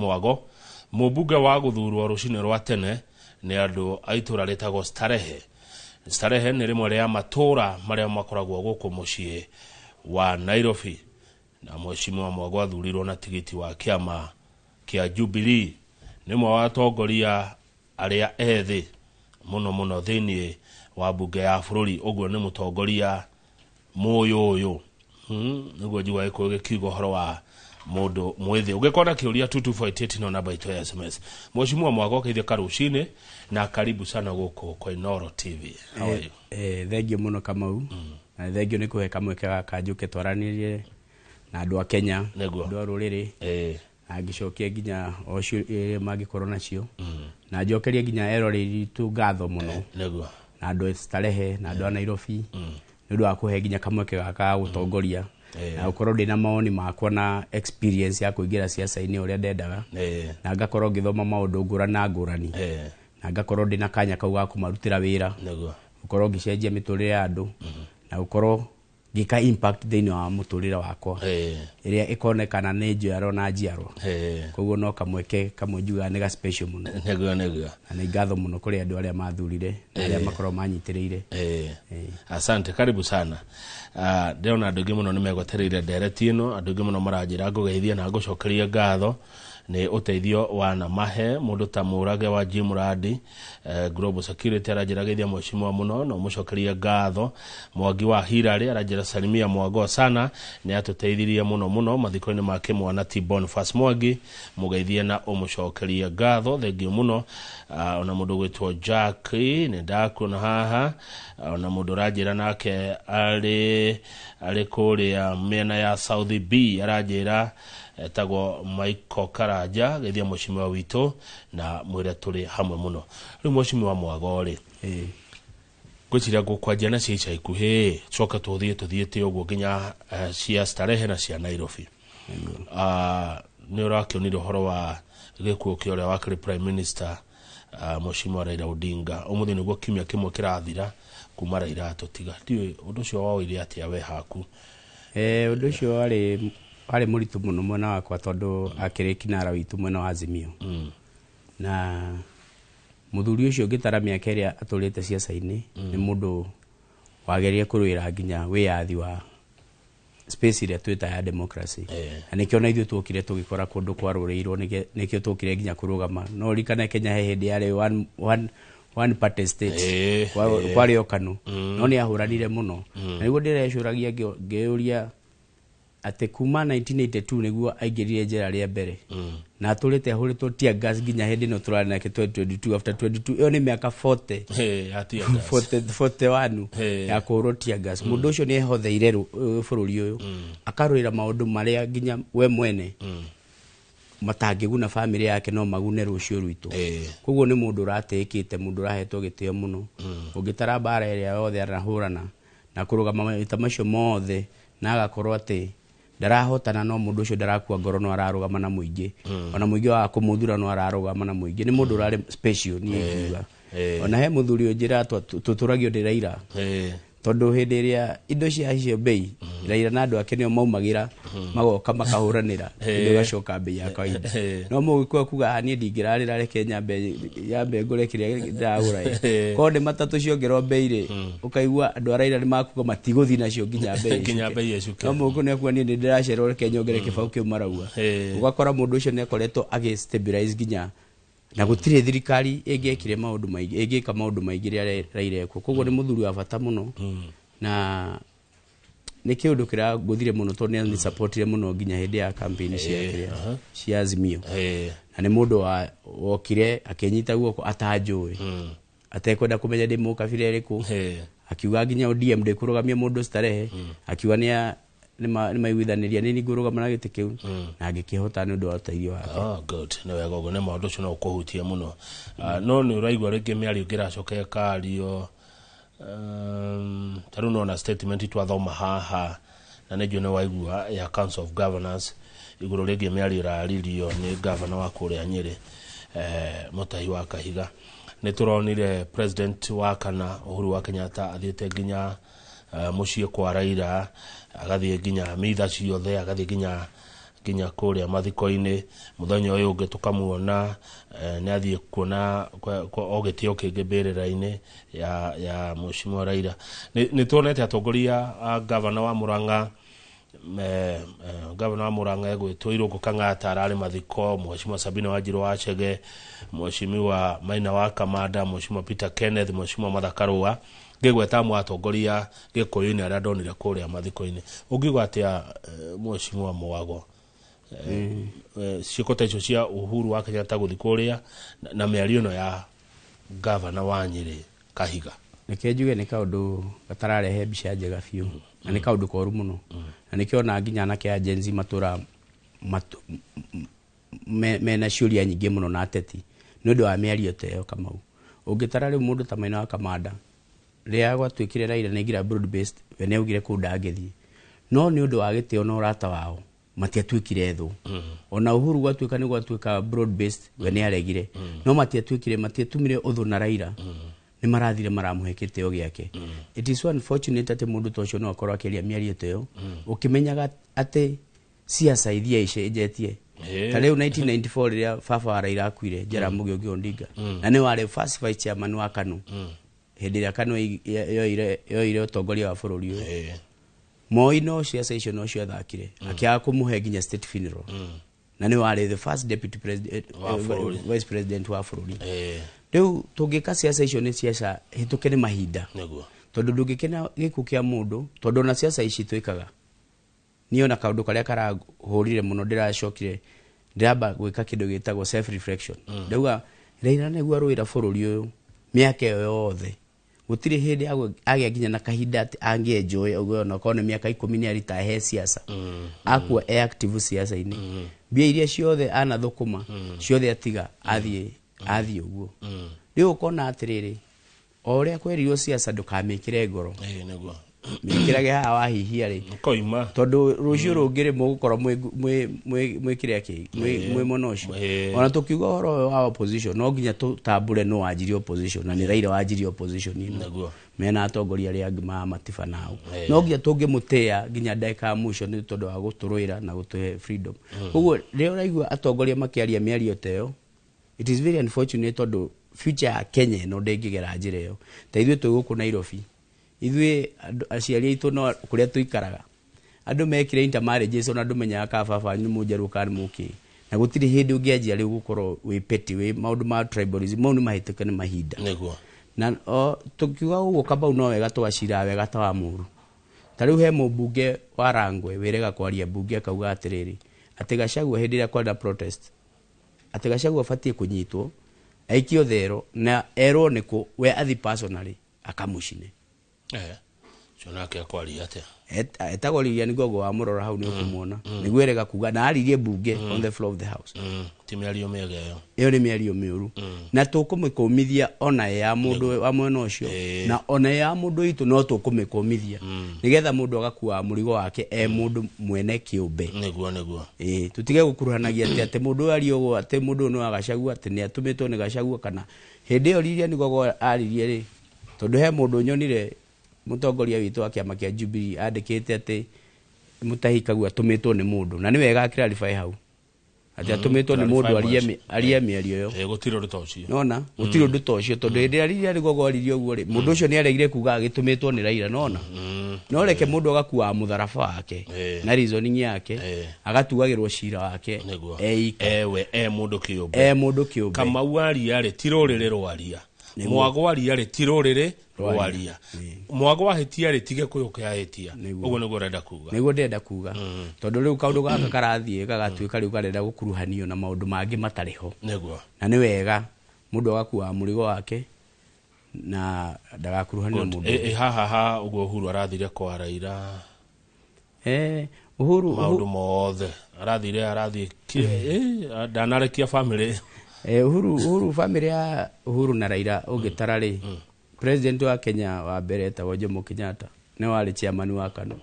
Mwago, mũmbunge wa gũthurwo rũcinĩ rwa tene nĩ andũ a itũra rĩtagwo Starehe. Starehe nĩ rĩmwe rĩa matũra marĩa makoragwo gũkũ mũciĩ wa Nairobi, na Mheshimiwa Mwago athurirwo na tigiti wa kĩama kĩa Jubilee. Nĩ ũmwe wa atongoria arĩa ethĩ mũno mũno thĩinĩ wa mbunge ya bũrũri, ũguo nĩ mũtongoria mũyũyũ. Nĩguo njigua gĩkũyũ gĩkiuga ũhoro wa mũndũ mwĩthĩ. Ũngĩkorwo na kĩũria, 22488 no namba itũ ya SMS. Mheshimiwa Mwago, geithia karũcinĩ na karibu sana gũkũ kwa Inooro TV. How are you? Thengio mũno, Kamau, na thengio nĩ kũhe kamweke gaka njũke twaranĩrie na andũ a Kenya, andũ a rũrĩrĩ, na ngĩcokia nginya o cio iria mangĩkorwo nacio, na njokerie nginya eroreri itũ ngatho mũno, na andũ a Starehe na andũ a Nairobi, nĩ ũndũ wa kũhe nginya kamweke gaka ga gũtongoria na gũkorwo ndĩna mawoni makwa na experience ya kũingĩra ciaca-inĩ ũrĩa ndendaga, na ngakorwo ngĩthoma maũndũ ngũrani na ngũrani, na ngakorwo ndĩna kanya kau ga kũmarutĩra wĩra, gũkorwo ngĩcenjia mĩtũrĩre ya andũ na gũkorwo ngĩka impact thĩinĩ wa mũtũrĩre wakwa ĩrĩa ĩkonekana nĩ njiarwa na njiarwa. Koguo no kamweke kamwe njugaga nĩ ga special mũno. nĩguo nĩguo Na nĩ ngatho mũno kũrĩ andũ arĩa mathurire na arĩa makorwo manyitĩrĩire. Asante, karibu sana. Ndĩrona andũ aingĩ mũno nĩ megwetereire ndereti ĩno. Andũ aingĩ mũno maranjĩra ngũgeithie na ngũcokeria ngatho nĩ ũteithio wa namahe. Mũndũ ta Mũrage wa G Muradi, Global Security, aranjĩra geithia mheshimiwa mũno na ũmũcokerie ngatho. Mwangi wa Hirari aranjĩra salimia Mwago sana, nĩ atũteithirie mũno mũno mathiko-inĩ ma kĩmwana ti Boniface Mwangi, mũgeithie na ũmũcokerie ngatho, thengio mũno. Ona mũndũ gwĩtwo Jack nĩ ndakuona haha. Ona mũndũ ũranjĩra nake arĩ kũrĩa mĩena ya South B, aranjĩra etagwo Michael Karanja, geithia mheshimiwa witũ na mwĩre tũrĩ hamwe mũno. Rĩu Mheshimiwa Mwago rĩ, ngwĩciria ngũkwanjia na cia ica ikuhĩ, coke tũthiĩ tũthiĩte ũguo nginya cia Starehe na cia Nairobi. Nĩ ũrakĩonire ũhoro wa gĩkuũ kĩa ũrĩa wakĩrĩ prime minister, Mheshimiwa Raila Odinga. Ũmũthĩ nĩguo kiumia kĩmwe kĩrathira kuma Raila atũtiga. Ndiũĩ ũndũ ũcio waoire atĩa we haku? Ũndũ ũcio warĩ mũritũ mũno mwena wakwa, tondũ akĩrĩ kinara witũ mwena wa Azimio, na mũthuri ũcio ngĩtara mĩaka ĩrĩa atũrĩte ciaca-inĩ, nĩ mũndũ wageririe kũrũĩra nginya wĩyathi wa space ĩrĩa twĩta ya democracy. Na nĩkĩo na ithuĩ tuokire tũgĩkora kũndũ kwarũrĩirwo, nĩkĩo tuokire nginya kũrũgama. No ũririkane Kenya he hĩndĩ yarĩ one party state. Kwarĩ o KANU, no nĩ ahũranire mũno, na nĩguo ndĩrecũragia ngĩũria atĩ kuma 1982 nĩguo aingĩrire njera rĩa mbere, na atũrĩte ahũrĩtwo tear gas nginya hĩndĩ ĩno tũrarĩ nake 2022. After 22, ĩyo nĩ mĩaka 40, ya tear gas. 40, 41 ya kũhũrwo tear gas. Mũndũ ũcio nĩ ehotheire bũrũri ũyũ, akarũĩra maũndũ marĩa nginya we mwene matangĩguna bamĩrĩ yake, no magune rũciũ rwitũ. Koguo nĩ mũndũ ũratĩĩkĩte, mũndũ ũrahetwo gĩtĩo mũno. Ũngĩtara mbara ĩrĩa yothe aranahũrana na kũrũgama maita macio mothe na agakorwo atĩ ndarahotana, no mũndũ ũcio ndarakua ngoro, no ararũgama na mũingĩ. Ona mũingĩ waga kũmũthura, no ararũgama na mũingĩ. Nĩ mũndũ ũrarĩ special niĩ ngiuga. Ona he mũthuri ũnjĩra tũtũragio ndĩ Raila, tondũ hĩndĩ ĩrĩa indo ciahicio bei, Raila na andũ ake nĩo maumagĩra, magoka makahũranĩra indo igacoka bei ya kawaida. No mũgĩkũyũ kuga, "Ah, niĩ ndingĩrarĩra, reke nyambe ngũre kĩrĩa ndĩragũra ĩ." Korwo nĩ matatũ ciongerwo bei rĩ, ũkaigua andũ a Raila nĩ makuga matigũthiĩ nacio nginya bei Nginya ĩcuke. Bei ĩcuke. No mũgĩkũyũ nĩ akuga, "Niĩ nĩ ndĩracererwo, reke nyongere kĩbaũ kĩu marauga." Ũgakora mũndũ ũcio nĩ akoretwo agĩ stabilize nginya na gũtirĩ thirikari ĩngĩekire maũndũ maingĩ, ĩngĩka maũndũ maingĩ rĩrĩa Raila ekuo. Koguo nĩ mũthuri wa bata mũno, na nĩ kĩũndũ kĩrangũthire mũno, tondũ nĩ supportire mũno nginya hĩndĩ ya campaign cia kĩrĩa cia Azimio. Na nĩ mũndũ wa wokire akĩnyita guoko atanjũĩ, atekwenda kũmenya ndĩ mũkabira ĩrĩkũ. Akiuga nginya ODM ndĩkũrũgamia mũndũ Starehe, akiuga nĩ maiguithanĩria nĩ ngũrũgama na gĩtĩ kĩu, na ngĩkĩhota nĩ ũndũ wa ũteithio wake. Oh, good, nĩ wega ũguo, nĩ maũndũ ũcio no ũkũhutia mũno. No nĩ ũraigua rĩngĩ mĩario ĩngĩ ĩracoka ĩkario. Ta rĩu nona statement twathoma haha, na nĩ njũĩ nĩ waigua ya Council of Governors igũrũ rĩgiĩ mĩario ĩraririo nĩ gavana wa kũrĩa Nyĩrĩ, Mutahi wa Kahiga. Nĩ tũronire president wa kana Uhuru wa Kenyatta athiĩte nginya mũciĩ kwa Raila, agathiĩ nginya mitha ciothe, agathiĩ nginya nginya kũrĩa mathiko-inĩ. Mũthenya ũyũ ũngĩ tũkamuona nĩ athiĩ kuona o gĩtĩo kĩngĩ mbĩrĩra-inĩ ya Mheshimiwa Raila. Nĩ tuonete atongoria a gavana wa Murang'a, gavana wa Murang'a egwĩtwo Irũngũ Kang'ata ararĩ mathiko, Mheshimiwa Sabina Wanjiru wa Chege, Mheshimiwa Maina wa Kamanda, Mheshimiwa Peter Kenneth, Mheshimiwa Martha Karua, ngĩgweta amwe atongoria Gĩkũyũ-inĩ arĩa ndonire kũrĩa mathiko-inĩ. Ũngiuga atĩa Mheshimiwa Mwago, ciĩko ta icio cia Uhuru wa Kenyatta gũthiĩ kũrĩa na mĩario ĩno ya gavana wa Nyĩrĩ Kahiga? Reke njuge nĩ kaũndũ gatararehe mbica njega biũ, na nĩ kaũndũ koru mũno, na nĩkĩo ona nginya anake a Gen Z matũra mena ciũria nyingĩ mũno na ateti nĩ ũndũ wa mĩario ta ĩyo. Kamau, ũngĩtara rĩu mũndũ ta Maina wa Kamanda, rĩrĩa gwatuĩkire Raila nĩ aingĩra broad based, we nĩ augire kũu ndangĩthiĩ, no nĩ ũndũ wa gĩtĩo na ũrata wao matiatuĩkire thũ. Ona Uhuru gwatuĩka nĩ gwatuĩka broad based, we nĩ aregire, no matiatuĩkire, matiatumire ũthũ na Raila, nĩ marathire maramũhe gĩtĩo gĩake. It is so unfortunate atĩ mũndũ ta ũcio no akorwo akĩaria mĩario ta ĩyo, ũkĩmenyaga atĩ ciaca ithiaga icenjetie. Ta rĩu 1994 rĩrĩa baba wa Raila akuire, Jaramogi Oginga Odinga, na nĩ warĩ first vice chairman wa KANU hĩndĩ ĩrĩa KANU yoire ũtongoria wa bũrũri ũyũ, Moi no ciaca icio no ciathakire, akĩaga kũmũhe nginya state funeral, na nĩ warĩ the first deputy president, vice president wa bũrũri. Rĩu tũngĩka ciaca icio nĩ ciaca hĩtũke nĩ mahinda, tondũ ndũngĩkena gĩkuũ kĩa mũndũ, tondũ ona ciaca ici twĩkaga niĩ ona kaũndũ karĩa karahũrire mũno ndĩracokire ndĩramba gwĩka kĩndũ gĩtagwo self reflection. Ndauga Raila nĩguo arũĩra bũrũri ũyũ mĩaka ĩyo yothe, gũtirĩ hĩndĩ agĩa nginya na kahinda atĩ angĩenjoy ũguo, ona korwo nĩ mĩaka 10 nĩ arita he ciaca, akua e active ciaca-inĩ, mbia iria ciothe anathũkũma ciothe atiga athiĩ ũguo. Rĩu ũkona atĩrĩrĩ, o ũrĩa kwerirwo ciaca ndũkamĩkĩre ngoro, mĩkĩrage haha wahihia rĩ koima, tondũ rũciũ rũngĩ rĩ mũgũkorwo mwĩ kĩrĩa kĩ mwĩ mwena ũcio. Ona tũkiuga ũhoro ũyũ wa opposition, no nginya tũtambũre no wanjirie opposition, na nĩ Raila wanjirie opposition ĩno mena atongoria arĩa angĩ ma matiba nao, no nginya tũngĩmũtĩĩa nginya ndagĩka ya mũico nĩ tondũ wa gũtũrũĩra na gũtũhe freedom. Koguo rĩrĩa ũraigua atongoria makĩaria mĩario ta ĩyo, it is very unfortunate, tondũ future ya Kenya ĩno ndĩngĩgera njĩra ĩyo. Ta ithuĩ twĩ gũkũ Nairobi, ithuĩ aciari aitũ no kũrĩa tũikaraga andũ mekire intermarriages, ona andũ menyaga kana baba wanyu nĩ mũnjaruo kana nĩ mũkĩ, na gũtirĩ hĩndĩ ũngĩanjia rĩu gũkorwo wĩ petty, wĩ maũndũ ma tribalism mau nĩ mahĩtũke nĩ mahinda. Na tũkiuga ũguo Kamau no wega tũgacira wega ta wa mũru. Ta rĩu he mũmbunge wa Rangwe wĩrega kwaria mbunge akauga atĩrĩrĩ, atĩ Gachagua hĩndĩ ĩrĩa kwarĩ na protest, atĩ Gachagua abatiĩ kũnyitwo aikio thero na erwo nĩkũ we athi personally akamũcine. Nake akwaria atĩa? Etagwo Lilian Gogo wa mũrora hau nĩ ũkũmuona, nĩguo erega kuga na aririe mbunge on the floor of the house. Ti mĩario mĩega ĩyo. Ĩyo nĩ mĩario mĩũru, na tũkũmĩkũmithia ona ya mũndũ wa mwena ũcio, na ona ya mũndũ witũ no tũkũmĩkũmithia, nĩgetha mũndũ agakua mũrigo wake e mũndũ mwene kĩũmbe. Nĩguo. Tũtige gũkuruhanagia atĩ mũndũ ũyũ aria ũguo, atĩ mũndũ ũyũ nĩ wa Gachagua, atĩ nĩ atũmĩtwo nĩ Gachagua, kana hĩndĩ ĩyo Lilian Gogo aririe rĩ, tondũ he mũndũ nyonire mũtongoria witũ wa kĩama kĩa Jubilee andĩkĩte atĩ Mutahi Kagwe atũmĩtwo nĩ mũndũ, na nĩ wega clarify hau atĩ atũmĩtwo nĩ mũndũ arie mĩario ĩyo. Gũtirĩ ũndũ ta ũcio. Nona gũtirĩ ũndũ ta ũcio, tondũ hĩndĩ ĩrĩa Lilian Gogo aririe ũguo rĩ, mũndũ ũcio nĩ aregire kuga agĩtũmĩtwo nĩ Raila. Nona no reke mũndũ agakuaga mũtharaba wake na reasoning yake, agatuagĩrwo cira wake eika, ewe e mũndũ kĩũmbe, e mũndũ kĩũmbe. Kamau aria rĩ ti rũrĩrĩ rwaria, Mwago aria rĩ ti rũrĩrĩ rwaria, Mwago ahĩtia rĩ ti Gĩkũyũ kĩahĩtia. Ũguo nĩguo ũrenda kuga? Nĩguo ndĩrenda kuga, tondũ rĩu kaũndũ gaka karathiĩ gagatuĩka rĩu karenda gũkuruhanio na maũndũ mangĩ matarĩ ho. Nĩguo. Na nĩ wega mũndũ agakuaga mũrigo wake na ndagakuruhanio na mũndũ. Haha ha ũguo Uhuru arathire kwa Raila. Uhuru maũndũ mothe arathire, arathiĩ ndanarekia family. Uhuru family ya Uhuru na Raila ũngĩtara rĩ, president wa Kenya wa mbere etagwo Jomo Kenyatta nĩ warĩ chairman wa KANU,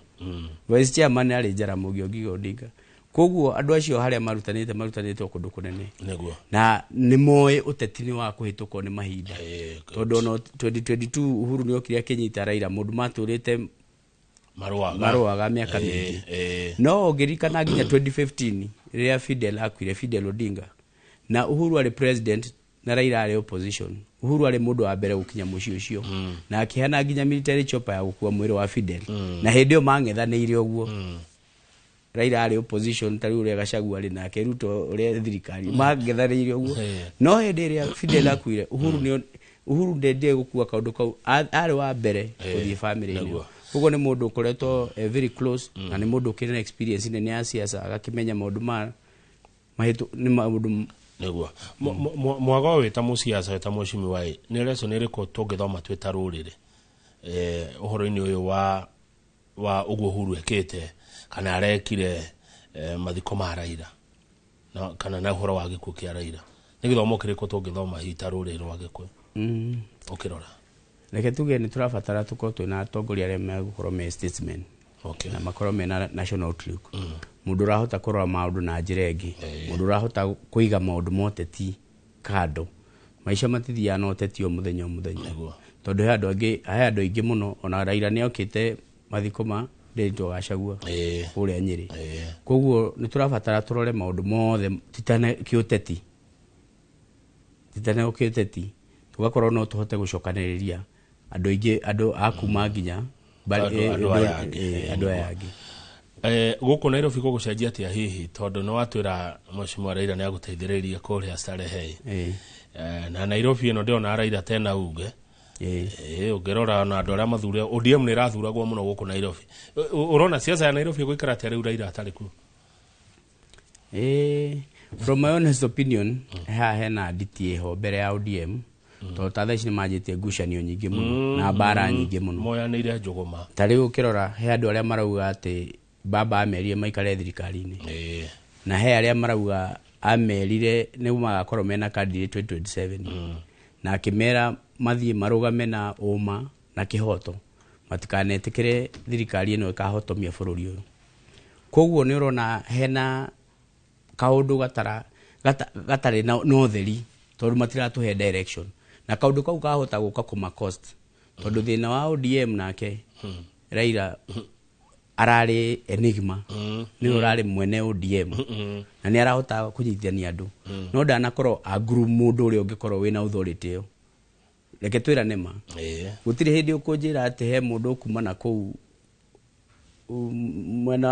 vice chairman arĩ Jaramogi Oginga Odinga. Koguo andũ acio harĩa marutanĩte kũndũ kũnene. Nĩguo. Na nĩ moĩ ũteti nĩ wa kũhĩtũkwo nĩ mahinda, tondũ ona 2022 Uhuru nĩ okire akĩnyita Raila, mũndũ matũrĩte Marũaga mĩaka mĩingĩ. No ũngĩririkana nginya 2015 rĩrĩa Fidel akuire, Fidel Odinga, na Uhuru arĩ president na Raila arĩ opposition, Uhuru arĩ mũndũ wa mbere gũkinya mũciĩ ũcio, na akĩheana nginya military chopper ya gũkua mwĩrĩ wa Fidel. Na hĩndĩ ĩyo mang'ethanĩire ũguo, Raila arĩ opposition ta rĩu ũrĩa Gachagua arĩ, nake Ruto ũrĩa thirikari, mang'ethanĩire ũguo. No hĩndĩ ĩrĩa Fidel akuire, Uhuru nĩ Uhuru ndendire gũkua kaũndũ kau, arĩ wa mbere gũthiĩ family-inĩ. Koguo nĩ mũndũ ũkoretwo very close, na nĩ mũndũ ũkĩrĩ na experience nene ya siasa, agakĩmenya maũndũ ma mahĩtũ nĩ maũndũ. Nĩguo mwago wĩ ta mũciaca, wĩ ta mheshimiwa ĩ, nĩ lesson ĩrĩkũ tũngĩthoma twĩ ta rũrĩrĩ ũhoro-inĩ ũyũ wa ũguo Uhuru ekĩte kana arekire mathiko ma Raila na kana na ũhoro wa gĩkuũ kĩa Raila? Nĩ gĩthomo kĩrĩkũ tũngĩthoma hihi ta rũrĩrĩ rwa Gĩkũyũ ũkĩrora? Reke tuge nĩ tũrabatara tũkorwo twĩna atongoria arĩa megũkorwo me statesmen na makorwo mena national outlook, mũndũ ũrahota kũrora maũndũ na njĩra ĩngĩ, mũndũ ũrahota kũiga maũndũ ma ũteti kando. Maica matithiaga na ũteti o mũthenya o mũthenya, tondũ he andũ angĩ, he andũ aingĩ mũno. Ona Raila nĩ okĩte mathiko ma Ndĩritũ Gachagua kũrĩa Nyĩrĩ. Koguo nĩ tũrabatara tũrore maũndũ mothe titane kĩũteti, titane kĩũteti, tũgakorwo no tũhote gũcokanĩrĩria andũ aingĩ, andũ a kuma nginya Andũ aya angĩ. Andũ aya angĩ. Gũkũ Nairobi gũgũcenjia atĩa hihi, tondũ nĩ watwĩra mheshimiwa Raila nĩ agũteithĩrĩirie kũrĩa Starehe? Na Nairobi ĩno ndĩrona Raila tena uge. Ũngĩrora na andũ arĩa mathure, ODM nĩ ĩrathuragwo mũno gũkũ Nairobi. Ũrona siasa ya Nairobi ĩgũikara atĩa rĩu Raila atarĩ kuo? From my honest opinion, haha hena nditi ĩho mbere ya ODM, tondũ ta thaa ici nĩ manjĩtie ngucanio nyingĩ mũno na mbara nyingĩ mũno. Moyanĩire njũgũma. Ta rĩu ũkĩrora, he andũ arĩa marauga atĩ baba amerire maikare thirikari-inĩ, na he arĩa marauga amerire nĩ magakorwo mena candidate 2027, na akĩmera mathiĩ marũgame na ũma na kĩhoto, matikanetĩkĩre thirikari ĩno ĩkahotomia bũrũri ũyũ. Koguo nĩ ũrona hena kaũndũ gatarĩ na ũtheri, tondũ matiratũhe direction, na kaũndũ kau kahota gũka kũma cost, tondũ thĩna wa ODM nake Raila ararĩ enigma, nĩwe ũrarĩ mwene ODM na nĩ arahota kũnyitithania andũ, no ndanakorwo aguru mũndũ ũrĩa ũngĩkorwo wĩna authority ĩyo. Reke twĩrane ma, gũtirĩ hĩndĩ ũkũnjĩra atĩ he mũndũ ũkuma na kũu mwena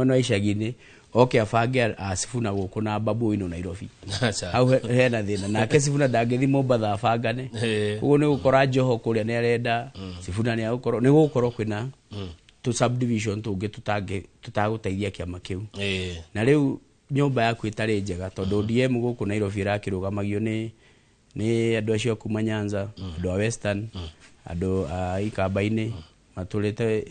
wa icagi-inĩ oke abange a Sifuna gũkũ na Babu ino Nairobi. Aca. Hau hena thĩna, nake Sifuna ndangĩthi Mombatha abangane. Ũguo nĩ gũkora Joho kũrĩa nĩ arenda Sifuna, nĩ agũkorwo nĩ gũgũkorwo kwĩna tũ subdivision tũngĩ tũtagũteithia kĩama kĩu. Na rĩu nyũmba yaku ĩtarĩ njega, tondũ ODM gũkũ Nairobi ĩrakĩrũgamagio nĩ andũ acio a kuma Nyanza, andũ a Western, andũ a Ikamba-inĩ, matũrĩte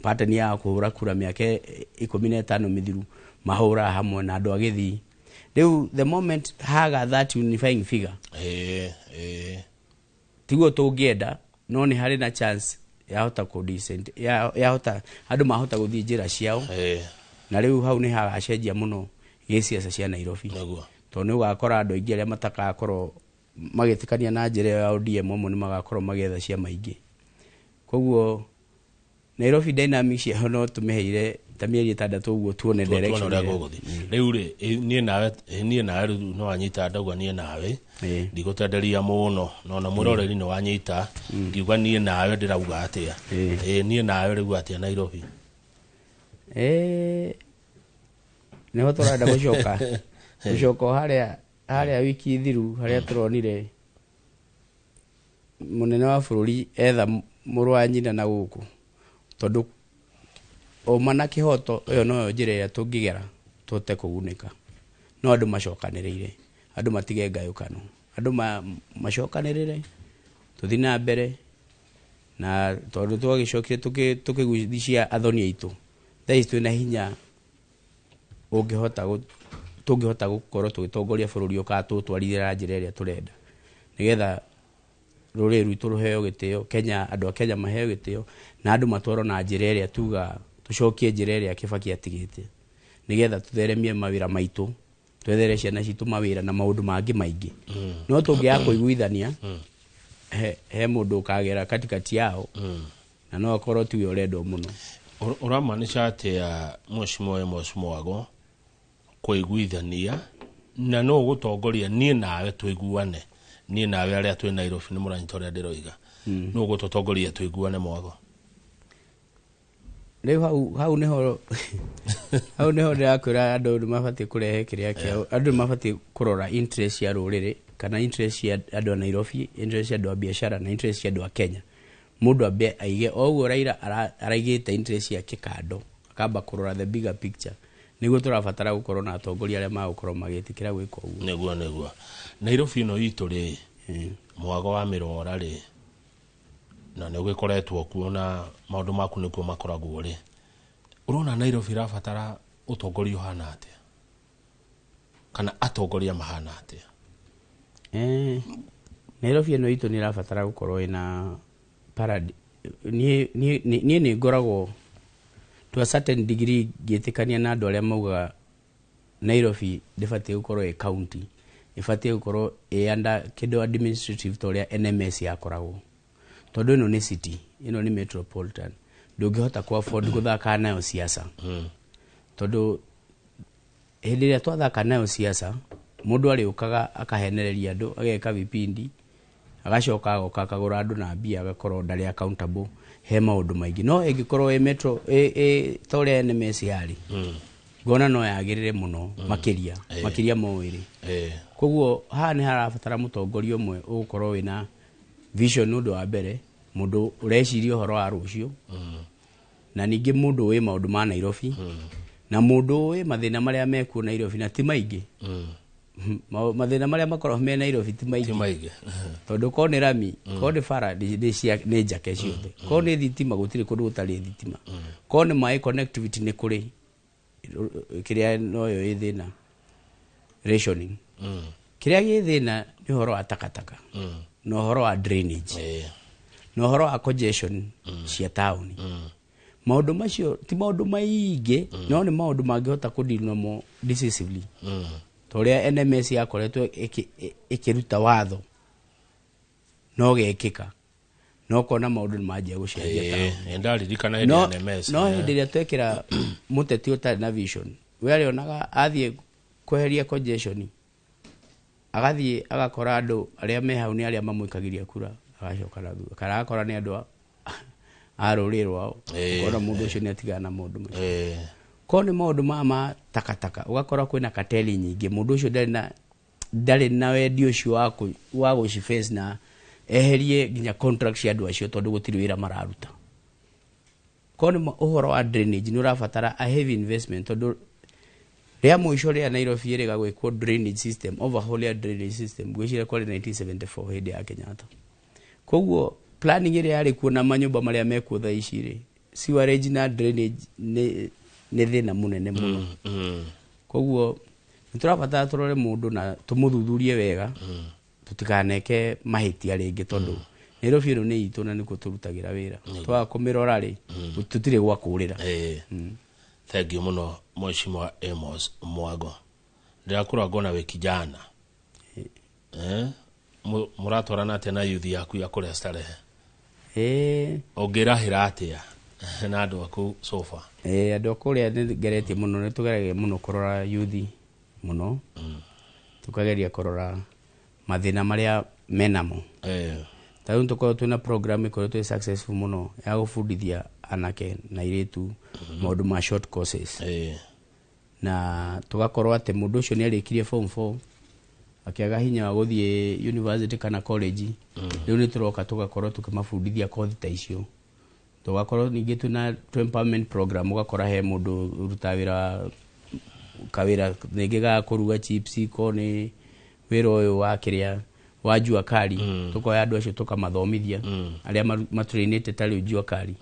pattern ya kũhũra kura mĩaka 15 mĩthiru, mahũraga hamwe na andũ a Gĩthii. Rĩu the moment haga that unifying figure, Ĩĩ, ĩĩ. Tiguo tũngĩenda, no nĩ harĩ na chance yahota kũ decent yahota andũ mahota gũthiĩ njĩra ciao. Na rĩu hau nĩ hagacenjia mũno gĩciaca cia Nairobi, tondũ nĩ ũgakora andũ aingĩ arĩa matakakorwo magĩtĩkania na njĩra ĩyo ya ODM amwe nĩ magakorwo magĩetha ciama ingĩ. Koguo Nairobi dynamics yaho no tũmĩheire ta mĩeri 6 ũguo tuone tuone direction ũrĩa ĩrĩa. Gũgũthiĩ rĩu rĩ, niĩ nawe, niĩ nawe rĩu no wanyita ndauga niĩ nawe, ndigũtenderia mũno, no na mwĩroreri nĩ wanyita ngiuga niĩ nawe ndĩrauga atĩa. Niĩ nawe rĩu atĩa Nairobi? Nĩho tũrenda gũcoka o harĩa wiki thiru harĩa tũronire mũnene wa bũrũri etha mũrũ wa nyina na gũkũ, tondũ ũma na kĩhoto ĩyo noyo njĩra ĩrĩa tũngĩgera tũhote kũgunĩka. No andũ macokanĩrĩire, andũ matige ngayũkano, andũ macokanĩrĩre tũthiĩ na mbere, na tondũ twagĩcokire tũkĩgucia athoni aitũ, thaa ici twĩna hinya ũngĩhota tũngĩhota gũkorwo tũgĩtongoria bũrũri ũyũ kana tũũtwarithie na njĩra ĩrĩa tũrenda, nĩgetha rũrĩrĩ rwitũ rũheo gĩtĩo, Kenya, andũ a Kenya maheo gĩtĩo, na andũ matwarwo na njĩra ĩrĩa tuga tũcokie njĩra ĩrĩa Kibaki atigĩte, nĩgetha tũtheremie mawĩra maitũ, twethere ciana citũ mawĩra na maũndũ mangĩ maingĩ. No tũngĩaga kũiguithania, he mũndũ ũkagera katikati yao. Na no akorwo tiwe ũrendwo mũno. Ũramaanisha atĩa Mheshimiwa Amos Mwago kũiguithania na no ũgũtongoria niĩ nawe tũiguane, niĩ nawe arĩa twĩ Nairobi nĩ mũranyita ũrĩa ndĩroiga, no ũgũtũtongoria tũiguane Mwago? Rĩu hau nĩho hau nĩho ndĩrakwĩra andũ nĩ mabatiĩ kũrehe kĩrĩa kĩao, andũ nĩ mabatiĩ kũrora interest cia rũrĩrĩ kana interest cia andũ a Nairobi, interest cia andũ a biacara na interest cia andũ a Kenya. Mũndũ ambe aige o ũguo Raila araigĩte interest ciake kando, akamba kũrora the bigger picture. Nĩguo tũrabatara gũkorwo na atongoria arĩa magũkorwo magĩtĩkĩra gwĩka ũguo. Nĩguo Nairobi ĩno itũ rĩ, Mwago wa mĩrora rĩ, na nĩ ũgĩkoretwo kuo na maũndũ maku nĩkuo makoragwo rĩ, ũrona Nairobi ĩrabatara ũtongoria ũhana atĩa kana atongoria mahana atĩa? Nairobi ĩno itũ nĩ ĩrabatara gũkorwo ĩna paradi. Niĩ nĩ ngoragwo to a certain degree ngĩtĩkania na andũ arĩa maugaga Nairobi ndĩbatiĩ gũkorwo ĩ county, ĩbatiĩ gũkorwo ĩ under kĩndũ administrative ta ũrĩa NMS yakoragwo, tondũ ĩno nĩ city, ĩno nĩ metropolitan, ndũngĩhota ku afford gũthaka nayo siasa. Tondũ hĩndĩ ĩrĩa twathaka nayo siasa, mũndũ arĩũkaga akahenereria andũ, ageka vipindi, agacoka agoka akagũra andũ na mbia, agakorwo ndarĩ accountable he maũndũ maingĩ. No ĩngĩkorwo ĩ metro ta ũrĩa NMS yarĩ, ngona no yagĩrĩre mũno makĩria makĩria ma ĩrĩ. Koguo haha nĩ harabatara mũtongoria ũmwe ũgũkorwo wĩna vision, ũndũ wa mbere mũndũ ũreciria ũhoro wa rũciũ, na ningĩ mũndũ ũĩ maũndũ ma Nairobi, na mũndũ ũĩ mathĩna marĩa mekuo Nairobi, na ti maingĩ. Mathĩna marĩa makoragwo me Nairobi ti maingĩ, tondũ korwo nĩ rami, korwo nĩ bara nĩ njake ciothe, korwo nĩ thitima gũtirĩ kũndũ gũtarĩ thitima, korwo nĩ maĩ connectivity nĩ kũrĩ, kĩrĩa noyo ĩ thĩna rationing, kĩrĩa gĩ thĩna nĩ ũhoro wa takataka na ũhoro wa drainage na ũhoro wa congestion cia taũni. Maũndũ macio ti maũndũ maingĩ, no nĩ maũndũ mangĩhota kũdeal namo decisively, ta ũrĩa NMS yakoretwo ĩkĩruta watho no gekĩka, no kona maũndũ nĩ manjia gũcenjia taũni. Ndaririkana hĩndĩ ya NMS. No hĩndĩ ĩrĩa twekĩra mũteti ũtarĩ na vision, we arĩonaga athiĩ kweheria congestion, agathiĩ agakora andũ arĩa me hau nĩ arĩa mamwĩkagĩria kura, agacoka na thutha, kana agakora nĩ andũ a rũrĩrĩ rwao, ũkona mũndũ ũcio nĩ atigana na maũndũ macio. Korwo nĩ maũndũ ma takataka, ũgakora kwĩna kateli nyingĩ, mũndũ ũcio ndarĩ na wendi ũcio wa gũciface na eherie nginya contract cia andũ acio, tondũ gũtirĩ wĩra mararuta. Korwo nĩ ũhoro wa drainage, nĩ ũrabatara a heavy investment, tondũ rĩa mũico rĩa Nairobi ĩrĩga gwĩkwo drainage system, overhaul ya drainage system, ngwĩciria kwarĩ 1974 hĩndĩ ya Kenyatta. Koguo planning ĩrĩa yarĩ kuo na manyũmba marĩa mekuo thaa ici rĩ, sewerage na drainage nĩ thĩna mũnene mũno. Koguo nĩ tũrabatara tũrore mũndũ na tũmũthuthurie wega, tũtikaneke mahĩtia rĩngĩ, tondũ Nairobi ĩno nĩ itũ na nĩkuo tũrutagĩra wĩra, twaga kũmĩrora rĩ, tũtirĩ gwa kũrĩra. Thank you mũno Mheshimiwa Amos Mwago. Ndĩrakũra ngona wĩ kijana. Mũratwarana atĩa na youth yaku ya kũrĩa Starehe? Ũngĩrahĩra atĩa na andũ aku sofa? Andũ a kũrĩa nĩ ngeretie mũno, nĩ tũgeragia mũno kũrora youth mũno, tũkageria kũrora mathĩna marĩa menamo. Ta rĩu tũkorwo twĩna program ĩkoretwo ĩ successful mũno ya gũbundithia anake na airĩtu maũndũ ma short courses. Na tũgakorwo atĩ mũndũ ũcio nĩ arĩkirie form 4 akĩaga hinya wa gũthiĩ university kana college, rĩu nĩ tũroka tũgakorwo tũkĩmabundithia kothi ta icio. Tũgakorwo ningĩ twĩna empowerment program, ũgakora he mũndũ ũrutaga wĩra kawĩra rĩngĩ ga kũruga chips, ko nĩ wĩra ũyũ wa kĩrĩa wa jua kali, tukoya andũ acio tũkamathomithia arĩa matrainĩte ta rĩu jua kali.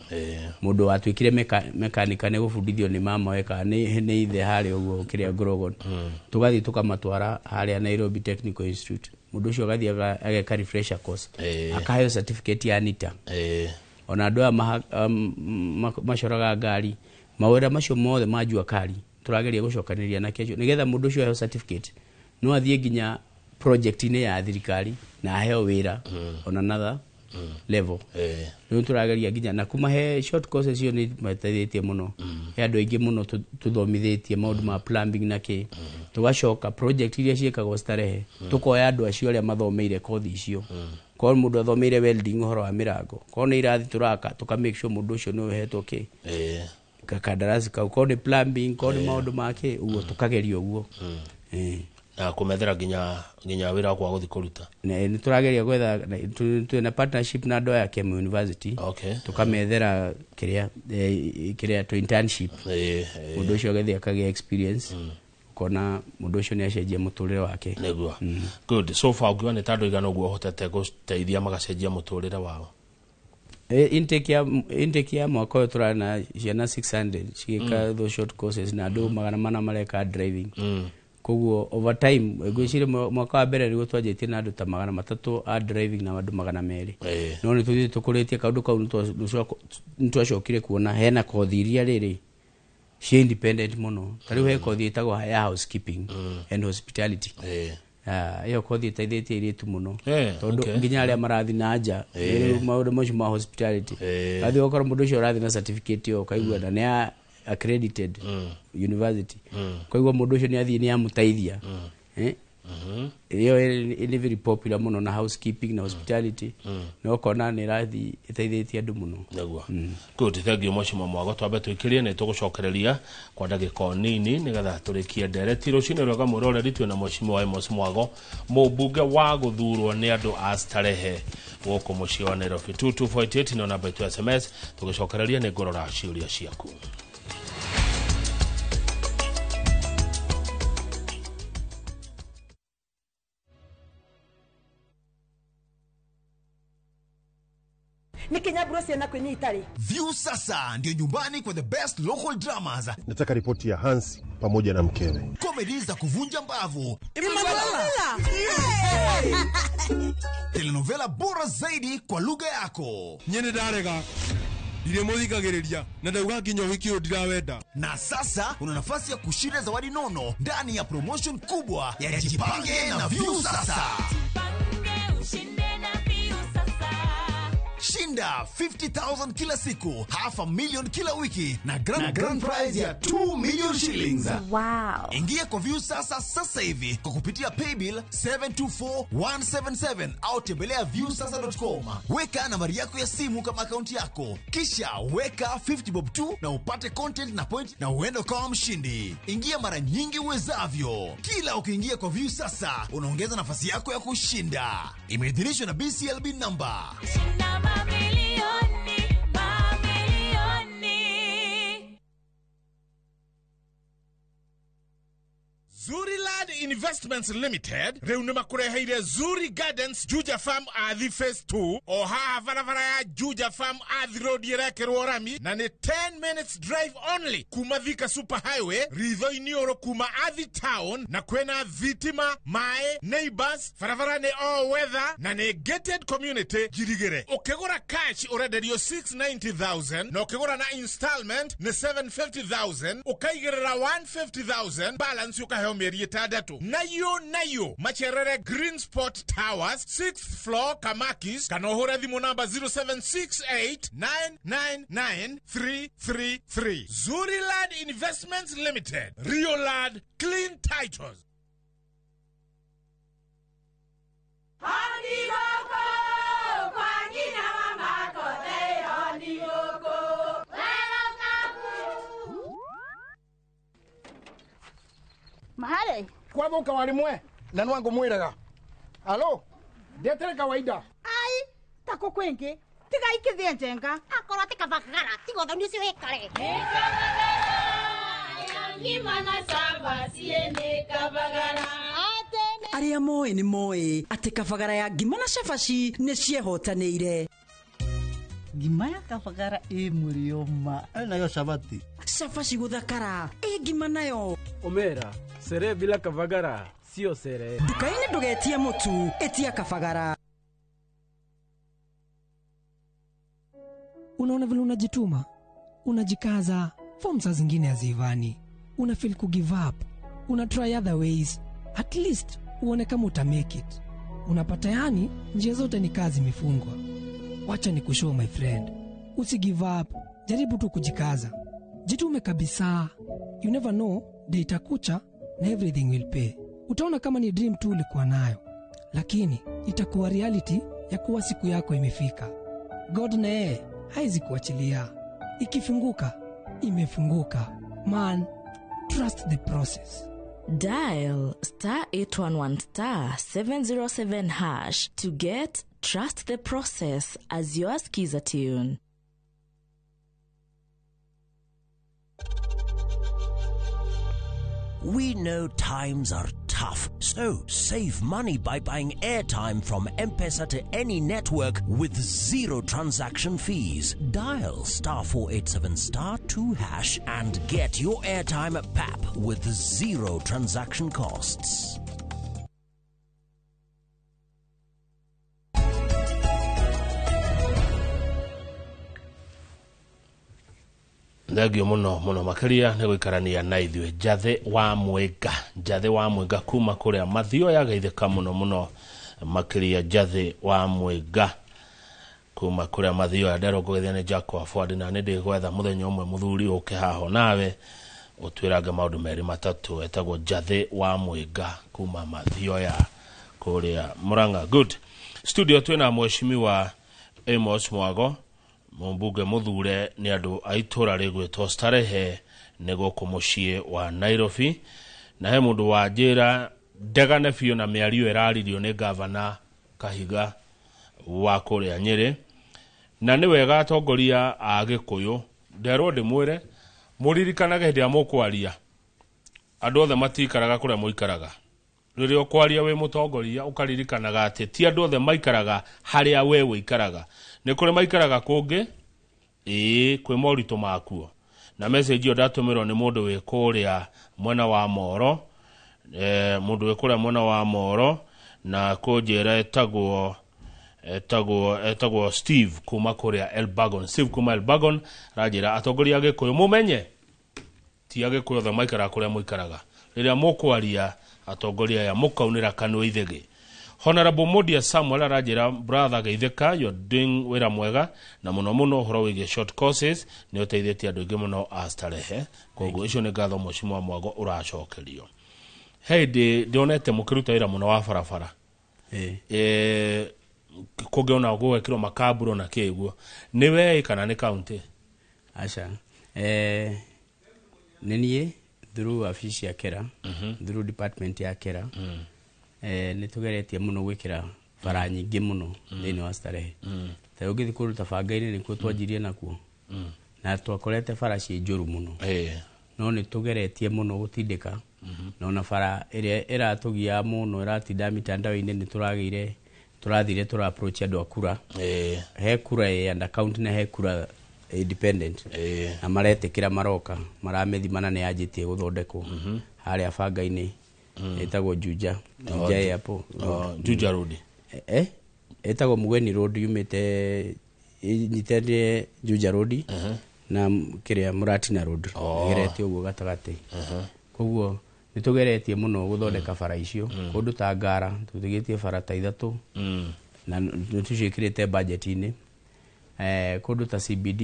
Mũndũ watuĩkire mekanika nĩ gũbundithio nĩ mama we kana nĩ ithe harĩa ũguo kĩrĩa Grogon, tũgathiĩ tũkamatwara harĩa Nairobi Technical Institute, mũndũ ũcio agathiĩ ageka refresher course, akaheo certificate ya NITA. Ona andũ aya macoraga ngari, mawĩra macio mothe ma jua kali tũrageria gũcokanĩrĩria na kĩacio nĩgetha mũndũ ũcio aheo certificate no athiĩ nginya project-inĩ ya thirikari na aheo wĩra on another level. Rĩu tũrageria nginya na kũmahe short courses icio nĩ mateithĩtie mũno. He andũ aingĩ mũno tũthomithĩtie maũndũ ma plumbing na kĩ. Tũgacoka project iria ciĩkagwo Starehe, tũkoya andũ acio arĩa mathomeire kothi icio. Korwo mũndũ athomeire welding ũhoro wa mĩrango, korwo nĩ irathi tũraka, tũka make sure mũndũ ũcio nĩ ũhetwo kĩ kakandarasi kau, korwo nĩ plumbing, korwo nĩ maũndũ ma kĩ ũguo, tũkageria ũguo. Na kũmethera nginya wĩra wa gũthiĩ kũruta. Nĩ tũrageria gwetha twĩna partnership na andũ aya Kemu University. Tũkamethera kĩrĩa to internship. Mũndũ ũcio agĩthiĩ akagĩa experience, ũkona mũndũ ũcio nĩ acenjia mũtũrĩre wake. Nĩguo. Good. So far ũngiuga nĩ ta andũ aigana ũguo ũhotete gũteithia magacenjia mũtũrĩre wao? Intake ya mwaka ũyũ tũrarĩ na ciana 600 cigĩka those short courses na andũ 400 mareka driving. Koguo over time ngwĩciria mwaka wa mbere nĩguo twanjĩtie na andũ ta 300 a driving na andũ 200. No nĩ tũthiĩte tũkũrĩtie kaũndũ kau, nĩ twacokire kuona hena kothi iria rĩrĩ ci independent mũno. Ta rĩu he kothi ĩtagwo ya housekeeping and hospitality. Ĩyo kothi ĩteithĩtie airĩtu mũno tondũ nginya arĩa marathiĩ na nja rĩu maũndũ macio ma hospitality, athiĩ ũgakora mũndũ ũcio ũrathiĩ na certificate ĩyo, ũkaigua na nĩ accredited university, koguo mũndũ ũcio nĩ athiĩ nĩ amũteithia. Ĩyo nĩ very popular mũno na housekeeping na hospitality, na ũkona nĩ ĩrathiĩ ĩteithĩtie andũ mũno. Nĩguo. Good, thank you Mheshimiwa Mwago. Twambe tũikĩrie nĩ tũgũcokereria kwa ndagĩka o nini nĩgetha tũrĩkie ndereti. Rũcinĩ rwega mwĩroreri, twĩna Mheshimiwa Amos Mwago, mũmbunge wa gũthurwo nĩ andũ a Starehe gũkũ mũciĩ wa Nairobi. 2248 nĩyo namba itũ ya SMS. Tũgĩcokereria nĩ ngũrora ciũria ciaku. View sasa ndio nyumbani kwa the best local dramas. Nataka ripoti ya Hansi pamoja na mkewe. Comedy za kuvunja mbavu. Telenovela bora zaidi kwa lugha yako. Nyene ndarega. Ndiremuthikagiriria na ndauga nginya ũhiki ũyũ ndirawenda. Na sasa una nafasi ya kushinda zawadi nono ndani ya promotion kubwa ya Jipange na View Sasa. Shinda 50,000 kila siku, 500,000 kila wiki na grand prize ya 2 million shillings. Wow. Ingia kwa View Sasa sasa hivi kwa kupitia paybill 724177 au tembelea viewsasa.com. Weka nambari yako ya simu kama akaunti yako, kisha weka 50 bob 2 na upate content na point na uende kama mshindi. Ingia mara nyingi uwezavyo. Kila ukiingia kwa View Sasa unaongeza nafasi yako ya kushinda. Imeidhinishwa na BCLB number. Zuri Land Investments Limited rĩu nĩ makũreheire Zuri Gardens Juja Farm Athi Phase 2 o haha barabara ya Juja Farm Athi Road ĩrekĩrwo rami na nĩ 10 minutes drive only kuma Thika Super Highway ritho-inĩ ũrũ kuma Athi Town, na kwĩna thitima, maĩ, neighbors, barabara nĩ all weather na nĩ gated community njirigĩre. Ũkĩgũra cash ũrenderio 690,000 na ũkĩgũra na installment nĩ 750,000, ũkaigĩrĩra 150,000 balance ũkaheo mĩeri 6. Nayo macherere Green Spot Towers 6th floor Kamakis, kana ũhũre thimũ namba 0768999333. Zuri Land Investments Limited, Rio Land, clean titles. Mahale kwathuka warimwe na nwangu mwiraga alo ndetere kawaida ai tako kwingi tiga ikithie njenga akorwo ti kabagara tiga uthoni ucio wikare Arĩa moĩ nĩ moĩ atĩ kabagara ya ngima na cabaci nĩ ciehotanĩire. Ngima ya kabagara ĩ mũrĩo ma nayo cabaci. Cabaci gũthakara ĩ ngima nayo. Omera sere bila kabagara sio sere. Nduka-inĩ ndũgetie mũtu, ĩtia kabagara. Unaona vile unajituma, unajikaza, form saa zingine haziivani, una feel ku give up, una try other ways, at least uone kama uta make it. Unapata yani njia zote ni kazi imefungwa. Wacha ni kushow my friend, usi give up, jaribu tu kujikaza, jitume kabisa. You never know, day itakucha na everything will pay. Utaona kama ni dream tu ulikuwa nayo, lakini itakuwa reality ya kuwa siku yako imefika. God na yeye haizi kuachilia. Ikifunguka, imefunguka. Man, trust the process. Dial star 811 star 707 hash to get Trust the Process as your skiza tune. We know times are tough, so save money by buying airtime from M-Pesa to any network with zero transaction fees. Dial star 487 star 2 hash and get your airtime at PAP with zero transaction costs. Thengio muno muno makiria ni guikarania na ithuĩ Njathe wa Mwinga, Njathe wa Mwinga kuma kuria Mathio yagaithĩka muno muno makiria. Njathe wa Mwinga kuma kuria Mathio nderwo ngũgeithia nĩ Jack wa Ford, na nĩ ndĩgwetha mũthenya ũmwe mũthuri ũke haho nawe ũtwĩrange maũndũ merĩ matatũ. Etagwo Njathe wa Mwinga kuma Mathio ya kũrĩa Murang'a. Good studio twĩna mheshimiwa Amos Mwago, mũmbunge mũthure nĩ andũ a itũra rĩgwĩtwo Starehe nĩ gũkũ mũciĩ wa Nairobi. Na he mũndũ wa njĩra ndegane biũ na mĩario ĩraririo nĩ gavana Kahiga wa kũrĩa Nyĩrĩ, na nĩ wega atongoria a Gĩkũyũ nderwo ndĩmwĩre mũririkanage hĩndĩ ĩrĩa mũkwaria andũ othe matikaraga kũrĩa mũikaraga. Rĩrĩa ũkwaria wĩ mũtongoria ũkaririkanaga atĩ ti andũ othe maikaraga harĩa we wĩikaraga, nĩ kũrĩ maikaraga kũngĩ, ĩĩ kwĩ moritũ makuo. Na message ĩyo ndatũmĩrwo nĩ mũndũ wĩ kũrĩa mwena wa Moro, mũndũ wĩ kũrĩa mwena wa Moro, na kũnjĩra etagwo Steve kuma kũrĩa Elbagon. Steve kuma Elbagon aranjĩra atongoria a Gĩkũyũ mũmenye ti a Gĩkũyũ othe maikaraga kũrĩa mũikaraga, rĩrĩa mũkwaria atongoria aya mũkaunĩra kanua ithĩgĩ. Honorable Modia Samuel aranjĩra brother geithĩka, you're doing wĩra mwega na mũno mũno ũhoro wĩgiĩ short courses nĩ ũteithĩtie andũ aingĩ mũno a Starehe. Koguo icio nĩ ngatho mheshimiwa Mwago ũracokerio. He hĩndĩ ndionete mũkĩruta wĩra mũno wa barabara, kũngĩona gũgekĩrwo makamburo na kĩguo, nĩ we kana nĩ county? Aca, nĩ niĩ through office ya Kera, through department ya Kera, nĩ tũgeretie mũno gwĩkĩra bara nyingĩ mũno thĩinĩ wa Starehe. Ta ũngĩthiĩ kũndũ ta Banga-inĩ nĩkuo twanjirie nakuo, na twakorete bara ciĩ njũru mũno, no nĩ tũgeretie mũno gũtindĩka, na ona bara ĩrĩa ĩratũgia mũno ĩratinda mitandao-inĩ nĩ tũragĩire tũrathire tũra approach andũ a kura. He kura ĩ under county na he kura independent, na maretĩkĩra maroka maramĩthima na nĩ yanjĩtie gũthondekwo harĩa Banga-inĩ, ĩtagwo Juja, Juja Airport, Juja Road, ĩtagwo Mugeni Road, yumĩte ĩnyitĩte Juja Road na kĩrĩa Muratina Road, ĩgerete ũguo gatagatĩ. Koguo nĩ tũgeretie mũno gũthondeka bara icio kũndũ ta Ngara tũtigĩtie bara ta ithatũ na nĩ tũciĩkĩrĩte budget-inĩ. Kũndũ ta CBD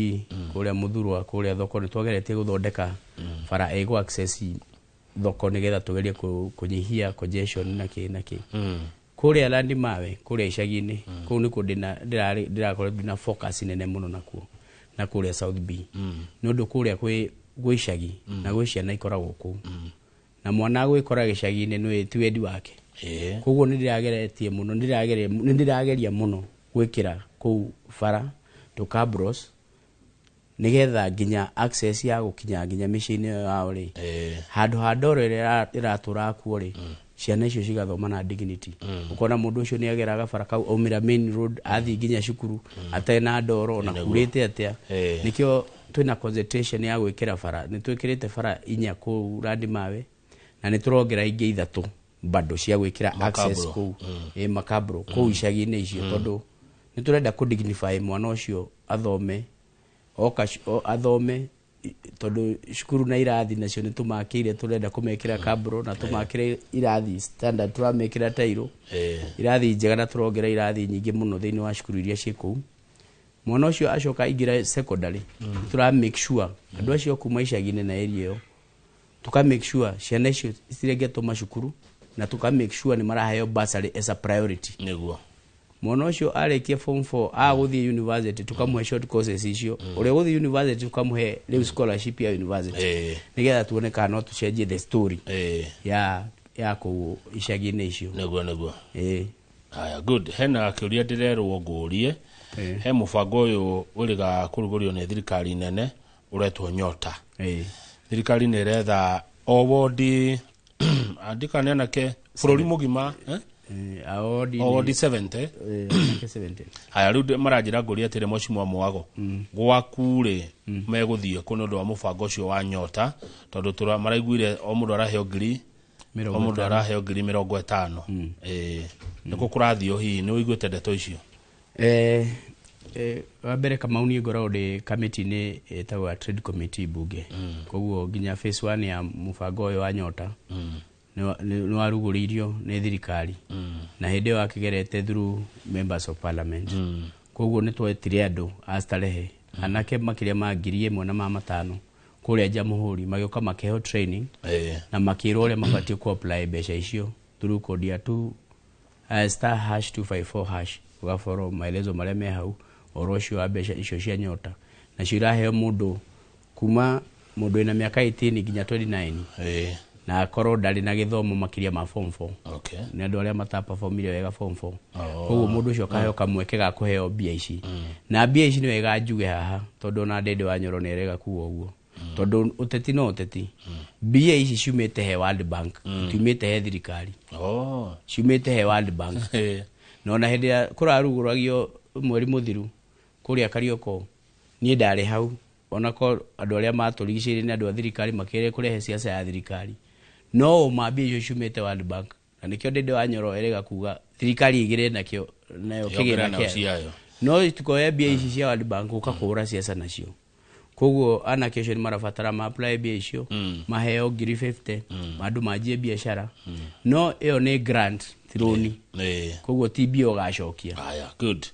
kũrĩa Mũthurwa kũrĩa thoko nĩ twageretie gũthondeka bara ĩgũ access thoko nĩgetha tũgerie kũnyihia congestion na kĩ na kĩ. Kũrĩa Landimawe kũrĩa icagi-inĩ kũu nĩkuo ndĩrakorwo ndĩna focus nene mũno nakuo, na kũrĩa South B, nĩ ũndũ kũrĩa kwĩ icagi na gwĩ ciana ikoragwo kũu, na mwana gwĩkora gĩcagi-inĩ nĩ ti wendi wake. Koguo nĩ ndĩrageretie mũno, nĩ ndĩrageria mũno gwĩkĩra kũu bara tũkabros nĩgetha nginya access ya gũkinya nginya mĩciĩ-inĩ yao rĩ, handũ ha ndoro ĩrĩa ĩratũraga kuo rĩ, ciana icio cigathoma na dignity. Ũkona mũndũ ũcio nĩ ageraga bara kau aumĩra main road athiĩ nginya cukuru atarĩ na ndoro ona kurĩte atĩa. Nĩkĩo twĩna concentration ya gwĩkĩra bara, nĩ twĩkĩrĩte bara inya kũu Landimawe na nĩ tũrongera ingĩ ithatũ bado cia gwĩkĩra access kũu makabro kũu icagi-inĩ icio, tondũ nĩ tũrenda kũ dignify mwana ũcio athome oka athome, tondũ cukuru na irathi nacio nĩ tũmakĩire, tũrenda kũmekĩra kabro na tũmakĩre irathi standard, tũramekĩra tairo irathi njega na tũrongera irathi nyingĩ mũno thĩinĩ wa cukuru iria ciĩ kũu. Mwana ũcio acoka aingĩra secondary, tũra make sure andũ acio kuma icagi-inĩ na area ĩyo, tuka make sure ciana icio citirengetwo macukuru, na tuka make sure nĩ maraheo bursary as a priority. Nĩguo. Mwana ũcio arĩkia form 4 agũthiĩ university, tukamũhe short courses icio. Ũrĩa ũgũthiĩ university, tukamũhe rĩu scholarship ya university, nĩgetha tuone kana no tũcenjie the story ya kũu icagi-inĩ icio. Nĩguo. Haya, good. Hena kĩũria ndĩrerwo ngũrie. He mũbango ũyũ ũrĩga kũrugũrio nĩ thirikari nene ũretwo Nyota. Thirikari nĩ ĩretha o wodi, andĩka nĩ anake bũrũri mũgima, eh? O wodi 70. Anake 70. Haya, rĩu maranjĩra ngũria atĩrĩ, mheshimiwa Mwago, gwaku rĩ, megũthiĩ kũ nĩ ũndũ wa mũbango ũcio wa Nyota? Tondũ maraiguire o mũndũ araheo ngiri mĩrongo o mũndũ ĩtano. Araheo 50,000. Nĩkũ kũrathiĩ? Hihi nĩ ũiguĩte ndeto icio? Wa mbere, Kamau, niĩ ngoragwo ndĩ kamĩtĩ-inĩ ĩtagwo ya trade committee bunge. Koguo nginya phase 1 ya mũbango ũyũ wa Nyota nĩ warugũrĩirio nĩ thirikari, na hĩndĩ ĩyo akĩgerete through members of parliament. Koguo nĩ twetire andũ a Starehe, anake makĩria ma 1,500 kũrĩa Jamhuri, magĩũka makĩheo training na makĩrwo ũrĩa mabatiĩ ku apply mbeca icio through code ya 2 star hash 254 hash, ũgaborwo maelezo marĩa me hau ũhoro ũcio wa mbeca icio cia Nyota. Nacio iraheo mũndũ kuma mũndũ wĩna mĩaka 18 nginya 29, na akorwo ndarĩ na gĩthomo makĩria ma form 4. Nĩ andũ arĩa mataperformire wega form 4. Koguo mũndũ ũcio akaheo kamweke ga kũheo mbia ici. Na mbia ici nĩ wega njuge haha, tondũ ona Ndende wa Nyoro nĩ erega kuga ũguo, tondũ ũteti no ũteti, mbia ici ciumĩte he World Bank, itiumĩte he thirikari. Ciumĩte he World Bank. Na ona hĩndĩ ĩrĩa kũrarugũragio mweri mũthiru kũrĩa Karioko, niĩ ndarĩ hau, onako andũ arĩa matũrigicĩirie nĩ andũ a thirikari, makĩrĩ kũrehe siasa ya thirikari. No ũma mbia icio ciumĩte World Bank, na nĩkĩo Ndende wa Nyoro erega kuga thirikari ĩgĩre nakĩo nayo Yongerere kĩgĩna nayo kĩayo. Ciayo. No tikoe mbia ici cia World Bank ũka kũhũra siasa nacio. Koguo anake acio nĩ marabatara ma apply mbia icio, maheo 50,000, andũ manjie biacara. No ĩyo nĩ grant, ti rũni. Koguo ti mbia ũgacokia. Haya, good.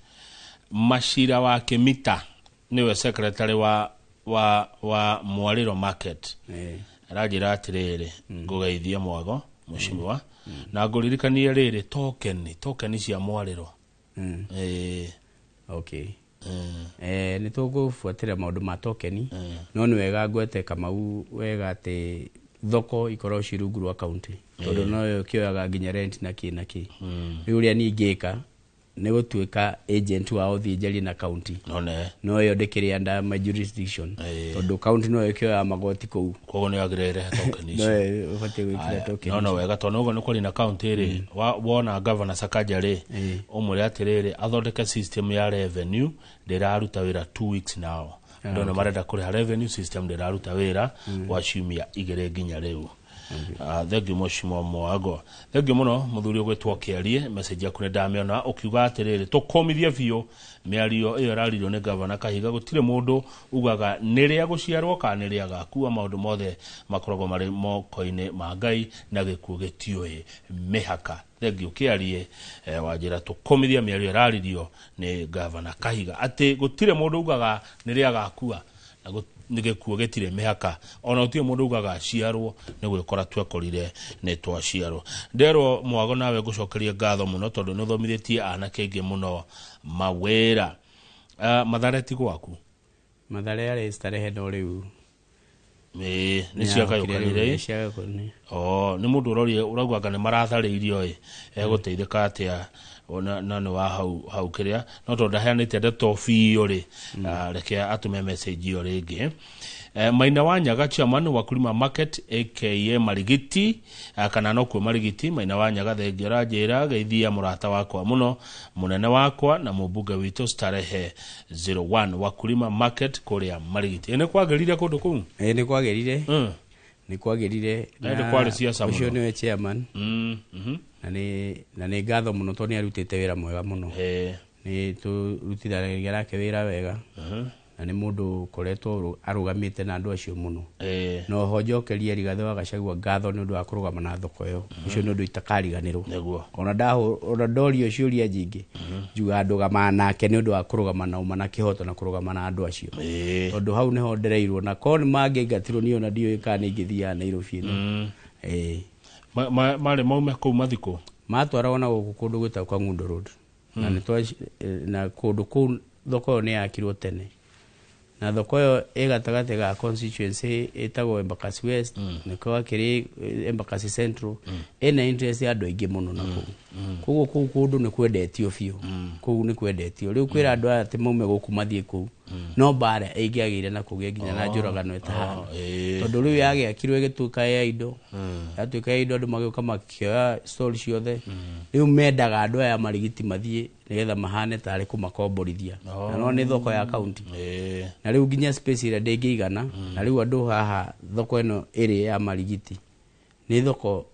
Macira wa Kĩmita nĩwe secretary wa Mwarĩro Market, aranjĩra atĩrĩrĩ, ngũgeithie Mwago mheshimiwa, na ngũririkanie rĩrĩ tokeni cia Mwarĩro. Okay. Nĩ tũgũbuatĩrĩra maũndũ ma tokeni, no nĩ wega ngwete, Kamau, wega atĩ thoko ikoragwo ci rungu rwa kaunti, tondũ noyo ĩkĩoyaga nginya rent na kĩ na kĩ. Rĩu ũrĩa niĩ ingĩka nĩ gũtuĩka agent wao, thiĩ njarie na kaunti. None. No ĩyo ndĩkĩrĩ under my jurisdiction, tondũ kaunti noyo ĩkĩoyaga magoti kũu. Koguo nĩ yagĩrĩire ĩrehe tokeni icio. Noyo ĩbatiĩ gwĩkĩra tokeni No icio. wega, tondũ ũguo nĩ kwaria na kaunti rĩ, wona governor Sakaja rĩ, ũmwĩre atĩrĩrĩ, athondeke system ya revenue ndĩraruta wĩra 2 weeks now. Andũ nĩ marenda kũrĩha, revenue system ndĩraruta wĩra gwa ciumia 2 nginya rĩu. Thengiũ mheshimiwa Mwago, thengiũ mũno mũthuri ũgwĩtwo Kĩarie, message yaku nĩ ndamĩona ũkiuga atĩrĩrĩ, tũkũmithie biũ mĩario ĩyo ĩraririo nĩ gavana Kahiga. Gũtirĩ mũndũ ugaga nĩ rĩa gũciarwo kana nĩ rĩa gakua, maũndũ mothe makoragwo marĩ moko-inĩ ma Ngai na gĩkuũ gĩtiũĩ mĩhaka. Thengiũ Kĩarie, wanjĩra tũkũmithie mĩario ĩraririo nĩ gavana Kahiga atĩ gũtirĩ mũndũ ugaga nĩ rĩa gakua na nĩ gĩkuũ gĩtirĩ mĩhaka, ona gũtirĩ mũndũ ugaga aciarwo nĩ gwĩkora twekorire nĩ twaciarwo. Nderwo Mwago, nawe ngũcokerie ngatho mũno tondũ nĩ ũthomithĩtie anake aingĩ mũno mawĩra. Mathare ti gwaku? Mathare yarĩ Starehe, no rĩu Ĩĩ, nĩ ciagayũkanire. Nĩ ciagayũkanire. O nĩ mũndũ ũrorie ũrauga anga nĩ maratharĩirio ĩ, egũteithĩka atĩa? Na nĩ wa hau hau kĩrĩa, no tondũ ndaheanĩte ndeto biũ rĩ, reke atũme message ĩyo rĩngĩ. Maina wa Nyaga, chairman wa Kulima Market aka Marigiti, kana no kuo Marigiti. Maina wa Nyaga, thengia, ũranjĩra geithia mũrata wakwa mũno, mũnene wakwa na mũmbunge witũ Starehe 01 wa Kulima Market kũrĩa Marigiti. Ĩ, nĩ kwagĩrire kũndũ kũu? Ĩ, nĩ kwagĩrire. Nĩ kwagĩrire. Na nĩ kwarĩ siasa ũcio mũno. Nĩwe chairman. Na nĩ ngatho mũno tondũ nĩ arutĩte wĩra mwega mũno. Nĩ tũrutithanagia nake wĩra wega. Na nĩ mũndũ ũkoretwo arũgamĩte na andũ acio mũno. Na oho njokerie Rigathĩ wa Gachagua ngatho nĩ ũndũ wa kũrũgama na thoko ĩyo. Ũcio nĩ ũndũ itakariganĩrwo. Ona ndorio ciũria nyingĩ, njugaga ndũgamaga nake nĩ ũndũ wa kũrũgama na ũma na kĩhoto na kũrũgama na andũ acio. Tondũ hau nĩho ndereirwo, na korwo nĩ mangĩingatirwo niĩ ona ndiũĩ kana nĩ ingĩthiaga Nairobi ĩno. Marĩ maume kũu mathikũ? Matwaragwo na gũkũ kũndũ gwĩtagwo Kangundo Road. Na na kũndũ kũu thoko ĩyo nĩ yakirwo tene. Na thoko ĩyo ĩ gatagatĩ ga constituency ĩtagwo Embakasi West, nĩkĩo akĩrĩ Embakasi Central, ĩna interest ya andũ aingĩ mũno na kũu. Koguo kũu kũndũ nĩ kwendetio biũ. Kũu nĩ kwendetio. Rĩu kwĩra andũ aya atĩ maume gũkũ mathiĩ kũu, no mbara ĩngĩagĩire na kũgĩa nginya na njũragano ĩtahana. Tondũ rĩu yagĩakirwo ĩgĩtuĩka ya indo, yatuĩka ya indo andũ magĩũka makĩoya stall ciothe. Rĩu mendaga andũ aya marigiti mathiĩ nĩgetha mahane tarĩ kũmakomborithia. Na no nĩ thoko ya county. Na rĩu nginya space ĩrĩa ndĩngĩigana, na rĩu andũ haha thoko ĩno ĩrĩ ya marigiti nĩ thoko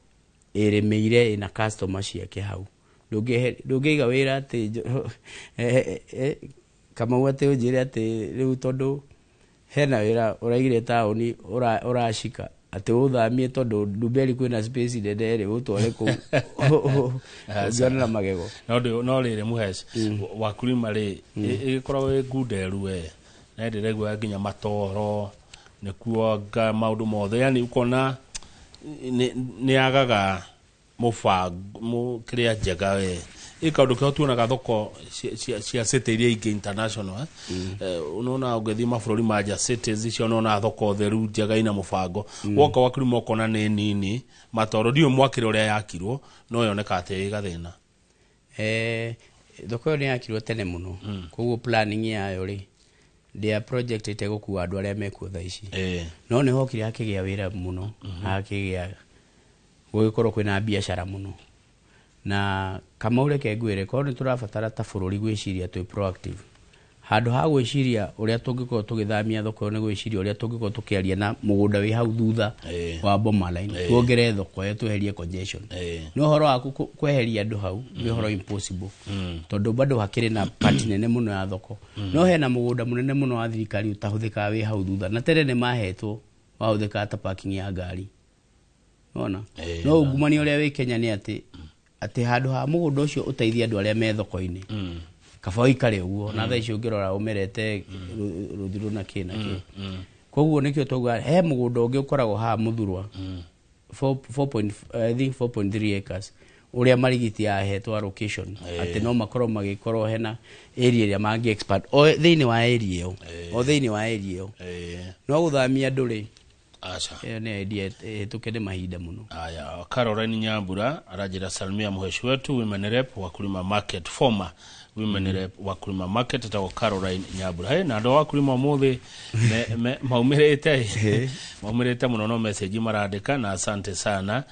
ĩrĩmĩire ĩna customer ciake hau. Ndũngĩiga wĩra atĩ Kamau atĩ ũnjĩre atĩ rĩu tondũ hena wĩra ũraigire taũni ũracika atĩ ũthamie tondũ Ndumberi kwĩna space nene rĩ ũtware kũu ũngĩona na magego. No rĩrĩ Muhesh, Wakulima rĩ ĩgĩkoragwo ĩ ngunderu we, na ndĩraigua nginya matoro nĩkuo maũndũ mothe, yani ũkona nĩ yagaga mũbango kĩrĩa njega we. Ĩ kaũndũ kĩo tuonaga thoko cia city iria ingĩ international, unaona ũngĩthiĩ mabũrũri ma nja cities icio unaona thoko theru njega ina mũbango. Woka Wakulima ũkona nĩ nini matoro, ndiũĩ mwakĩre ũrĩa yakirwo no yoneka atĩ ĩ gathĩna. Thoko ĩyo nĩ yakirwo tene mũno, koguo planning yayo rĩ ndĩa project ĩtegũkua andũ arĩa mekuo thaa ici. No nĩ hokire hakĩgĩa wĩra mũno, hakĩgĩa gũgĩkorwo kwĩna biacara mũno. Na Kamau reke ngwĩre, korwo nĩ tũrabatara ta bũrũri gwĩciria twĩ proactive, handũ ha gwĩciria ũrĩa tũngĩkorwo tũgĩthamia thoko ĩyo nĩ gwĩciria ũrĩa tũngĩkorwo tũkĩaria na mũgũnda wĩ hau thutha wa Boma Line, tuongerere thoko ĩyo tweherie congestion. Nĩ ũhoro wa kweheria andũ hau nĩ ũhoro impossible, tondũ bado hakĩrĩ na part nene mũno ya thoko. No hena mũgũnda mũnene mũno wa thirikari ũtahũthĩkaga wĩ hau thutha, na tene nĩ mahetwo wahũthĩkaga ta parking ya ngari. Ona no ungumania ũrĩa wĩ Kenya nĩ atĩ handũ ha mũgũnda ũcio ũteithie andũ arĩa me thoko-inĩ, kaba ũikare ũguo. Na thaa ici ũngĩrora ũmerete rũthirũ na kĩ na kĩ. Koguo nĩkĩo twauga he mũgũnda ũngĩ ũkoragwo haha Mũthurwa, I think 4.3 acres, ũrĩa marigiti yahetwo allocation atĩ no makorwo magĩkorwo hena area ĩrĩa mangĩ expand o thĩinĩ wa area ĩyo, o thĩinĩ wa area ĩyo. No gũthamia andũ rĩ, aca, ĩyo nĩ idea ĩhĩtũke nĩ mahinda mũno. Aya, Caroline Nyambura arajira salimia muheshi wetu women rep Wakulima Market, former women rep Wakulima Market etagwo Caroline Nyambura. Hey, na andũ a Wakulima ũmũthĩ maumĩrĩte mũno, no message marandĩka na asante sana.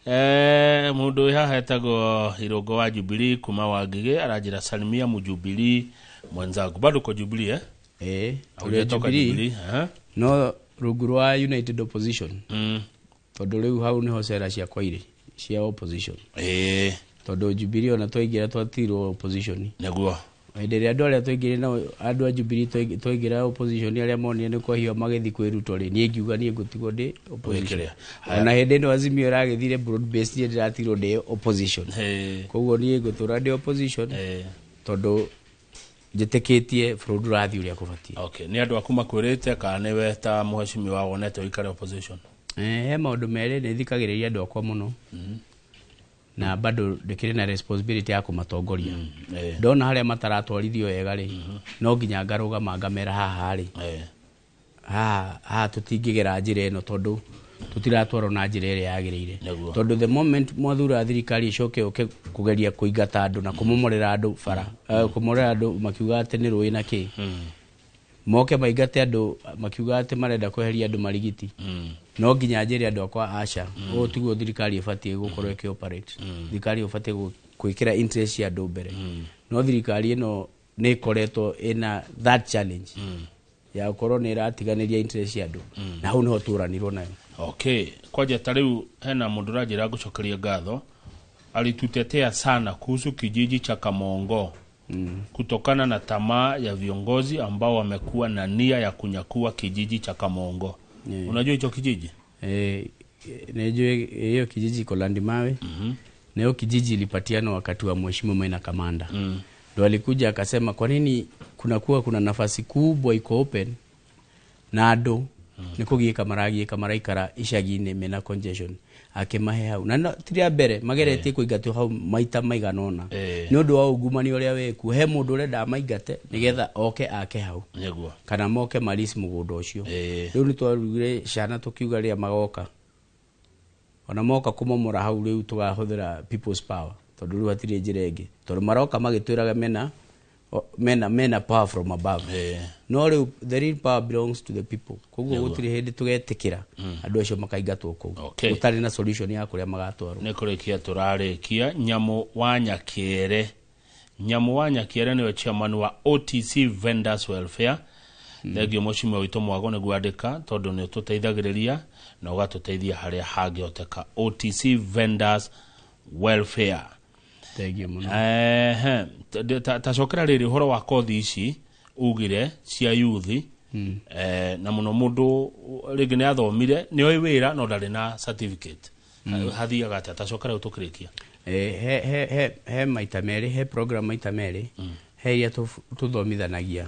Mũndũ wĩ haha etagwo Irũngũ wa Jubilee kuma Wangigĩ arajira salimia mujubilee mwenzangu. Bado uko Jubilee eh? Hujatoka Jubilee? No rungu rwa United Opposition. Tondũ rĩu hau nĩho cera ciakwa irĩ cia opposition. Tondũ Jubilee ona twaingĩra twatirwo opposition. Nĩguo. Hĩndĩ ĩrĩa andũ arĩa twaingĩrire nao andũ a Jubilee twaingĩra opposition arĩa monire nĩ kwahio magĩthiĩ kwĩ Ruto rĩ, niĩ ngiuga niĩ ngũtigwo ndĩ opposition. Ona hĩndĩ ĩno Azimio ĩragĩthire broad based, niĩ ndĩratigirwo ndĩ opposition. Koguo niĩ ngũtũra ndĩ opposition tondũ njĩtĩkĩtie bũrũri ndũrathiĩ ũrĩa kũbatiĩ. Okay, nĩ andũ aku makwĩrĩte kana nĩwe ta mũhecimiwa wonete ũikare opposition? He maũndũ merĩ, nĩ thikagĩrĩria andũ akwa mũno. Na bado ndĩkĩrĩ na responsibility ya kũmatongoria. Ndona harĩa mataratwarithio wega rĩ, no nginya ngarũgama ngamera haha rĩ, haha tũtingĩgera njĩra ĩno tondũ tũtiratwarwo na njĩra ĩrĩa yagĩrĩire. Tondũ the moment mwathura thirikari ĩcoke ũke kũgeria kũingata andũ na kũmomorera andũ bara, kũmomorera andũ makiuga atĩ nĩ rũĩ na kĩ, moke maingate andũ makiuga atĩ marenda kweheria andũ marigiti, no nginya njĩre andũ akwa aca, ũũ tiguo thirikari ĩbatiĩ gũkorwo ĩkĩ operate. Thirikari ĩbatiĩ gwĩkĩra interest cia andũ mbere. No thirikari ĩno nĩ ĩkoretwo ĩna that challenge ya gũkorwo nĩ ĩratiganĩria interest cia andũ, na hau nĩho tũranirwo nayo. Okay, kwanja ta rĩu hena mũndũ ũranjĩra ngũcokeria ngatho, alitutetea sana kuhusu kijiji cha Kamongo Kutokana na tamaa ya viongozi ambao wamekuwa na nia ya kunyakua kijiji cha Kamongo. Unajua hicho kijiji? Najua hiyo kijiji iko Landimawe. Na hiyo kijiji ilipatiana wakati wa Mheshimiwa Maina Kamanda. Ndio alikuja akasema kwa nini kunakuwa kuna nafasi kubwa iko open na andũ nĩ kũgiĩka maragiĩka maraikara icagi-inĩ mena congestion akĩmahe hau na no, ti rĩa mbere mageretie kũingatwo hau maita maigana ũna nĩ ũndũ wa ungumania ũrĩa wĩkuo. He mũndũ ũrenda amaingate nĩgetha oke ake hau kana moke marisi mũgũnda ũcio. Rĩu nĩ twarugire ciana tũkiuga rĩrĩa magoka ona moka kũmomora hau rĩu tũgahũthĩra people's power tondũ rĩu hatirĩ njĩra ĩngĩ tondũ maroka magĩtwĩraga mena power from above. No rĩu the real power belongs to the people, koguo gũtirĩ hĩndĩ tũgetĩkĩra andũ acio makaingatwo kũu gũtarĩ na solution ya kũrĩa magatwarwo. Nĩ kũrĩkia tũrarĩkia. Nyamũ wa Nyakĩere, Nyamũ wa Nyakĩere nĩwe chairman wa OTC Vendors Welfare. Thengio mũcimio witũ Mwago nĩguo andĩka tondũ nĩ ũtũteithagĩrĩria na ũgatũteithia harĩa hangĩhoteka. OTC Vendors Welfare. Thengio mũno. Tacokera rĩrĩ ũhoro wa kothi ici ugire cia yuthi. Na mũno mũndũ rĩngĩ nĩ athomire nĩ oĩ wĩra no ndarĩ na certificate. Hathiaga atĩa? Tacokera rĩu tũkĩrĩkia. He maita merĩ, he program maita merĩ. He iria tũthomithanagia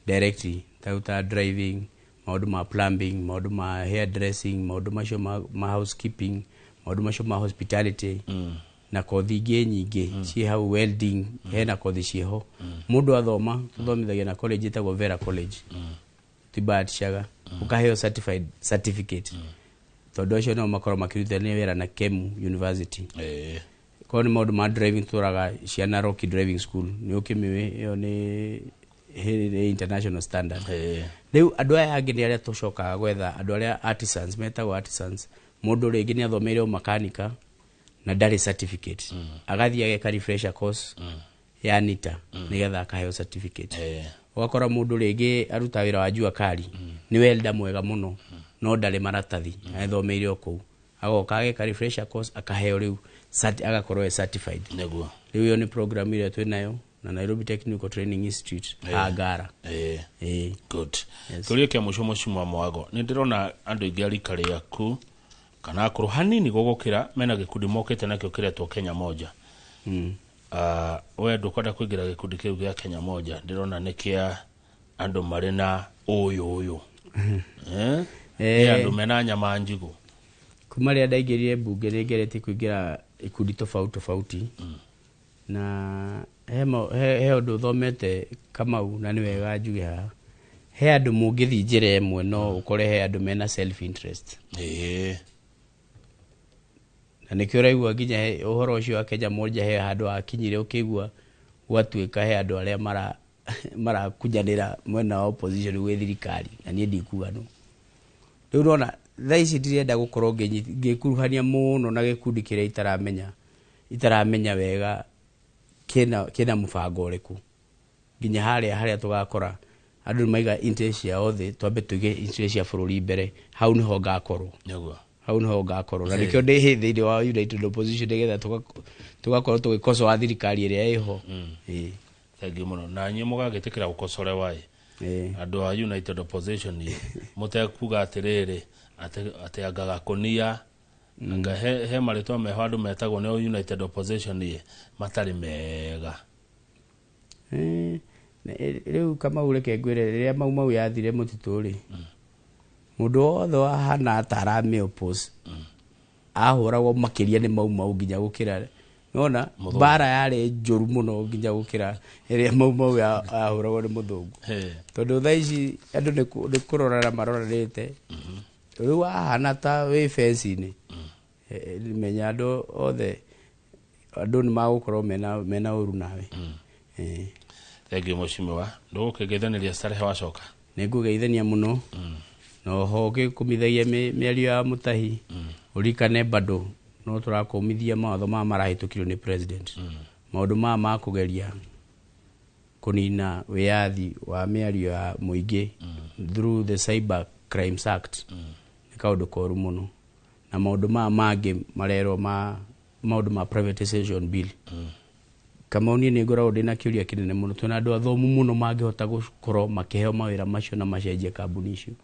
directly ta driving, maũndũ ma plumbing, maũndũ ma hair dressing, maũndũ macio ma housekeeping, maũndũ macio ma hospitality na kothi ingĩ nyingĩ ciĩ hau, welding, hena kothi ciĩho. Mũndũ athoma tũthomithagia na college ĩtagwo Vera College, tibahatishaga ũkaheo certified certificate tondũ acio nao makorwo makĩrutithania wĩra na Kemu University. Korwo nĩ maũndũ ma driving tũraga ciana Rocky Driving School, nĩ ũkĩmĩũĩ ĩyo nĩ international standard. Rĩu andũ aya angĩ nĩ arĩa tũcokaga gwetha andũ arĩa artisans metagwo artisans. Mũndũ rĩngĩ nĩ athomeire ũmakanika na ndarĩ certificate, agathiĩ ageka refresher course ya NITA nĩgetha akaheo certificate. Ũgakora mũndũ rĩngĩ aruta wĩra wa jua kali, nĩ welder mwega mũno no ndarĩ maratathi, athomeire o kũu, agoka ageka refresher course akaheo rĩu agakorwo e certified. Nĩguo. Rĩu ĩyo nĩ program ĩrĩa twĩ nayo na Nairobi Technical Training Institute Ngara. Good. Kĩũria kĩa mũico mũcimwa Mwago, nĩ ndĩrona andũ aingĩ a rika rĩaku kana akũrũ hanini gũgũkĩra mena gĩkundi mokĩte nakĩo kĩretwo Kenya Moja. We ndũkwenda kũingĩra gĩkundi kĩu gĩa Kenya Moja? Ndĩrona nĩ kĩa andũ marĩ na ũyũ. Nĩ andũ mena nyama njigũ. Kuma rĩrĩa ndaingĩrire mbunge nĩ ngeretie kũingĩra ikundi tofauti tofauti na he ũndũ thomete Kamau na nĩ wega njuge haha, he andũ mũngĩthiĩ njĩra ĩmwe no ũkore he andũ mena self interest. Na nĩkĩo ũraigua nginya ũhoro ũcio wa Kenya Moja he handũ hakinyire ũkĩigua gwatuĩka he andũ arĩa marakunyanĩra mwena wa opposition gwĩ thirikari na niĩ ndikuga no. Rĩu ũrona thaa ici ndirenda gũkorwo ngĩkuruhania mũno na gĩkundi kĩrĩa itaramenya wega kĩna mũbango ũrĩkũ nginya harĩa tũgakora andũ nĩ maiga interest ciao thĩ, twambe tũige interest cia bũrũri mbere. Hau nĩho ngakorwo. Hau nĩho ngakorwo na nĩkĩo ndĩ thĩinĩ wa United Opposition nĩgetha tũgakorwo tũgĩkocoa thirikari ĩrĩa ĩho. Thengiũ mũno. Na inyuĩ mũgagĩtĩkĩra gũkocorewa ĩ andũ a United Opposition mũtekuga atĩrĩrĩ atĩ anga gakũnia anga he marĩtwa meho andũ metagwo nĩ United Opposition matarĩ mega. Rĩu Kamau reke ngwĩre rĩrĩa Mau Mau yathire mũtitũ rĩ, mũndũ wothe wahana ta aramĩ oppose ahũragwo makĩria nĩ Mau Mau nginya gũkĩra nona mbara yarĩ njũru mũno nginya gũkĩra ĩrĩa Mau Mau yahũragwo nĩ mũthũngũ. Tondũ thaa ici andũ nĩ kũrorana maroranĩte, rĩu wahana ta wĩ fence-inĩ, menya andũ othe andũ nĩ magũkorwo mena ũru nawe. Thengiũ mũcimiwa, ndũgũkĩgeithanĩria Starehe wacoka? Nĩ ngũgeithania mũno na oho ũgĩkũmithagia mĩario ya Mũtahi, ũririkane bado no tũrakũmithia mawatho maya marahĩtũkirio nĩ president, maũndũ maya ma kũgeria kũnina wĩyathi wa mĩario ya mũingĩ through the Cyber Crimes Act nĩ kaũndũ koru mũno, na maũndũ maya mangĩ marerwo ma maũndũ ma privatization bill. Kamau, niĩ nĩ ngoragwo ndĩna kĩũria kĩnene mũno. Twĩna andũ athomu mũno mangĩhota gũkorwo makĩheo mawĩra macio na macenjie kambuni icio.